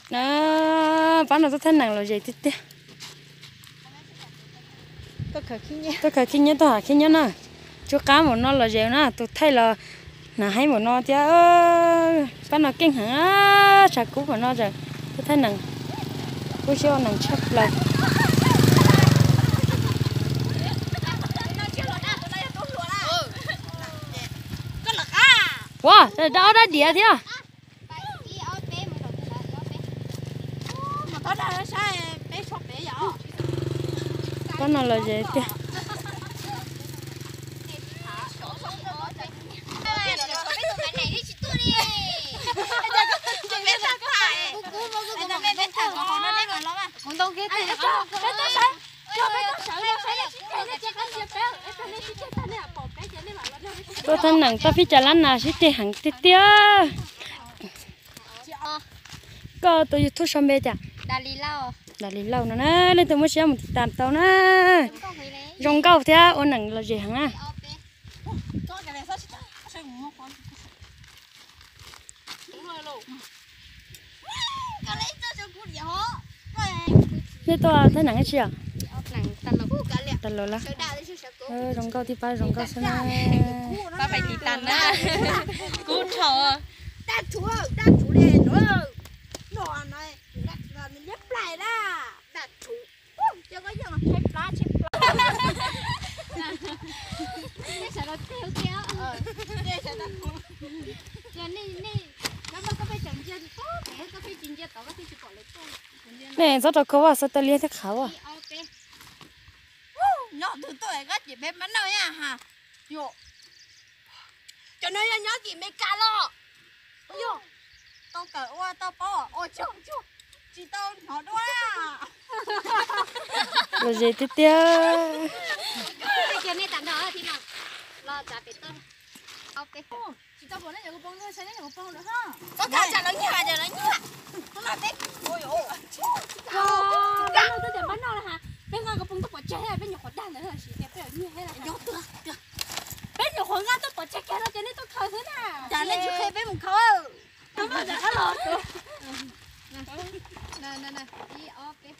Na, pab no tuaj thaij nees los zem tiag tiag. Tuaj khaws khib nyiab tuaj ham khib nyiab na. Tsw qab npaum no los zem na, tus thaij los hnav heev npaum no thiab. Pab no keej heev, tshav kub npaum no tseem tuaj thaij nees, kub siab ua nees tshaj plaws. Ua, da ob dab diav thiab. Pab no los zem tiag. Tuaj thaij nees tau pib cas lab nas sib ceg heev tiag tiag. Koj tus YouTube sau npe cas? Dam Lis Lauj no na, leej twg muaj siab mus tiv tam tau na. Zoo nkauj thiab ua nees los zem heev na. Nej tuaj thaij nees ib tsi os? Tas lus lawm. Zoo nkauj tib pab zoo nkauj xwb na. Kub dhau. Nej txhob rau khau vaj, xav tau liab thiab qhav vaj. Nyob twg tuaj koj ces peb pab noj ha. Cov no yog nyob tim Meskas los? Yog, tau kawm ua tau paub. Tsis tau hnov dua. Los ze tiag tiag. Cia nej tag nrho thiab no los txav pem toj. Tsis tau pom nej cov kuv poob, saib nej cov kuv poob lawm ha. Koj kawm tsam lawv nyiag, tsam lawv nyiag. Peb noj, peb noj tuaj tias pab noj lawm ha. Peb nqa kuv poob tuaj pov tseg, peb nyuam qhuav dag ntawd los sis tias peb nyiag thiab lawm. Peb nyuam qhuav nqa tuaj pov tseg kiag no ces nej tuaj khaws xwb na. Cas nej tsis qhia peb mus khaws? Peb muaj cov qab los. Ib ob peb.